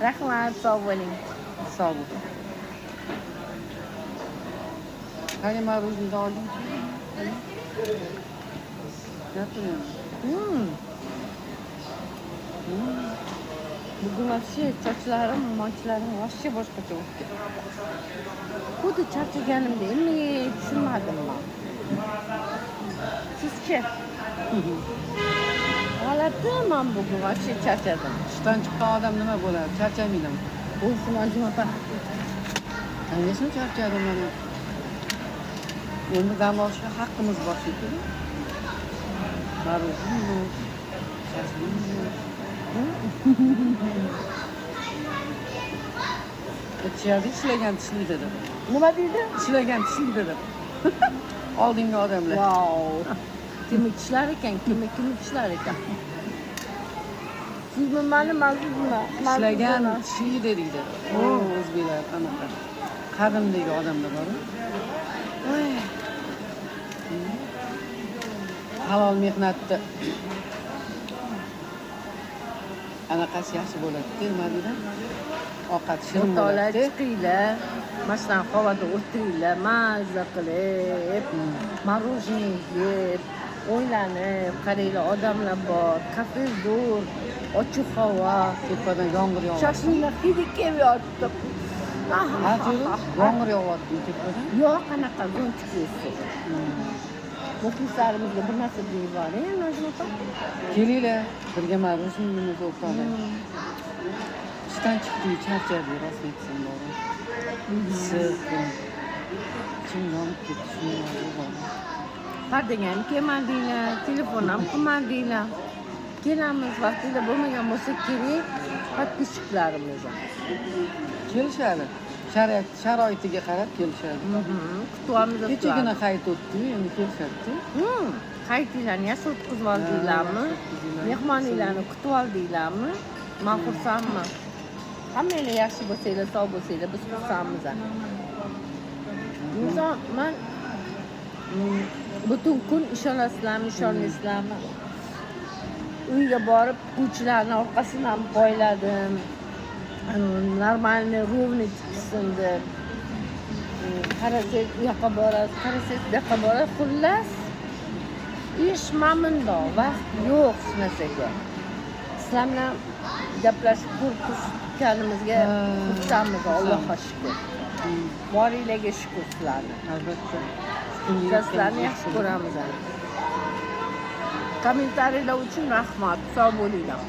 Rahmat, sog' bo'ling. Sog' bo'ling. Qani mороженое olding? Hmm. Bugun вообще sochlarim, mochlarim вообще boshqacha bo'lib ketdi. Xuddi charchaganimda endi tushunmadim man. Sizchi? G'alati, man bugun вообще charchadim. Ishdan chiqqan odam nima bo'ladi? Charchamaydimi? Bo'lsin, Najma opa. Конечно, charchadim mana. Endi dam olishga haqqimiz bor shekilli. Мороженое, shashlik. Aytishadi, ishlagan tishli dedi. Nima deydi? Ishlagan tishli dedi. Oldingi odamlar. Wow. Kimi tishlar ekan, kimi kimi tishlar ekan. Sizmi mani mazlummi? Ishlagan tishli deydi. O o'zbeklar anaqa. Qadimdagi odamlar bor. Halol mehnatni anaqasi yaxshi bo'ladi-da, nima deydi? Ovqat shirin bo'ladi. Chiqinglar, mana shunaqa havoda o'tiringlar, mazza qilib, мороженое yeb, o'ylanib, qaranglar, odamlar bor, kafe zo'r, ochiq havo, Tepadan yomg'ir yog'yapti. Shashliklar hidi kelyapti. Yomg'ir yog'yapti tepadan. Yo'q, qanaqa zo'nchik o'zi. Muxlislarimizga bir narsa deb yuboring, Najma opa. Kelinglar, birga mороженое yeymiz o'rtoqlar. Ishdan chiqdik, charchadik, rost aytsam bor. Issiq, ichim yonib ketdi, shunday bor. Pardaga ham kelmadinglar, telefon ham qilmadinglar. Kelamiz, vaqtida bo'lmagan bo'lsa kerak, podpischiklarimizga. Kelishadi. Sharoitiga qarab kelishadi. Kutamiz. Kechagina hayit o'tdi, endi kelishadi. Hayitinglarni yaxshi o'tkazib oldinglarmi? Mehmoninglarni kutib oldinglarmi? Men xursandman. Hammanglar yaxshi bo'lsanglar, sog' bo'lsanglar, biz xursandmiz. Inson, men butun kun ishonasizlarmi, ishonmaysizlarmi? Uyga borib, tikuvchilarni orqasidan poyladim. Normalniy, ровный tiksin deb. Qarasangiz u yoqqa borasiz, qarasangiz bu yoqqa borasiz. Xullas, ish mana bundoq, vaqt yo'q hech narsaga. Sizlar bilan gaplashib ko'rib turganimizga xursandmiz, Allohga shukr. Boringlarga shukur sizlarni. Albatta. Biz sizlarni yaxshi ko'ramiz. Kommentariylar uchun rahmat. Sog' bo'linglar.